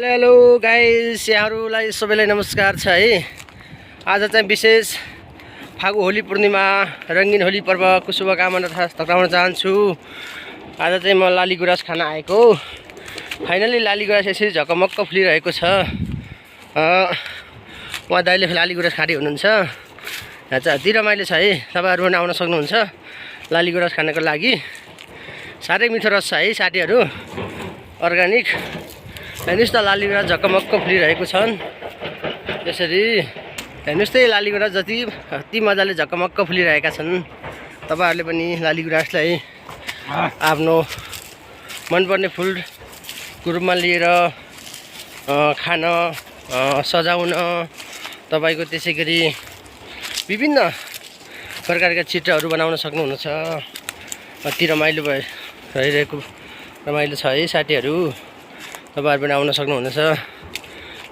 Hello guys, यहाँहरूलाई सबैलाई नमस्कार छ है। आज चाहिँ विशेष फागु होली पूर्णिमा रंगीन होली पर्वको शुभकामना टक्राउन चाहन्छु। आज चाहिँ म लाली गुराँस खान आएको। फाइनली लाली गुराँस यसरी झकमक्क फुलिरहेको छ। उहाँ दाइले लाली गुराँस खाँदै हुनुहुन्छ। यहाँ चाहिँ अति रमाइलो छ है। तपाईहरु पनि आउन सक्नुहुन्छ लाली गुराँस खानको लागि। साह्रै मिठो रस छ है साथीहरु, अर्गानिक। हेर्नुस् त लाली गुराँस झकमक्क फुलिरहेको छन्। यसरी हेर्नुस् त लाली गुराँस अति मजाले झकमक्क फुलिरहेका छन्। तपाईहरुले पनि लाली गुराँसलाई आफ्नो मनपर्ने फुलको रूपमा लिएर खान, सजाउन, तपाईको त्यसैगरी विभिन्न प्रकारका चित्रहरू बनाउन सक्नुहुनेछ। अति रमाइलो भइरहेको रमाइलो छ है साथीहरु। तपाईहरु पनि आउन सक्नुहुनेछ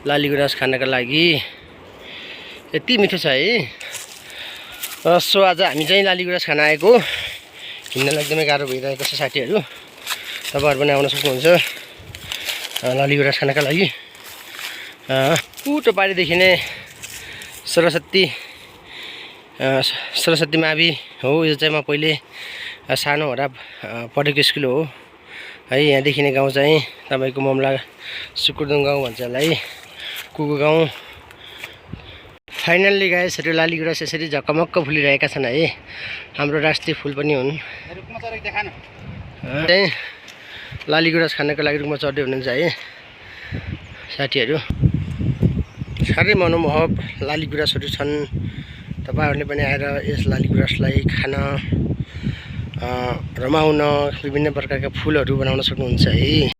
लाली गुराँस खानका लागि। यति मिठो छ है। सो आज हामी चाहिँ लाली गुराँस खान आएको। हिँड्नलाई एकदमै गाह्रो भइरहेको छ साथीहरु। तपाईहरु पनि आउन सक्नुहुन्छ लाली गुराँस खानका लागि। उटो पारीदेखि नै सरस्वती मावि हो। यो चाहिँ म पहिले सानो हुँदा पढेको स्कुल हो है। यहाँदेखि नै गाउँ चाहिँ तपाईको ममला सुकुरदुङ गाउँ भन्छ यसलाई, कुकु गाउँ। फाइनल्ली गाइसहरु लाली गुराँस यसरी झकमक्क फुलिरहेका छन् है। हाम्रो राष्ट्रिय फुल पनि हुन्। चाहिँ लाली गुराँस खानको लागि रुखमा चढ्दै हुनुहुन्छ है साथीहरु। साह्रै मनमोहक लाली गुराँसहरु छन्। तपाईहरुले पनि आएर यस लाली गुराँसलाई खान, रमाउन, विभिन्न प्रकारका फुलहरू बनाउन सक्नुहुन्छ है।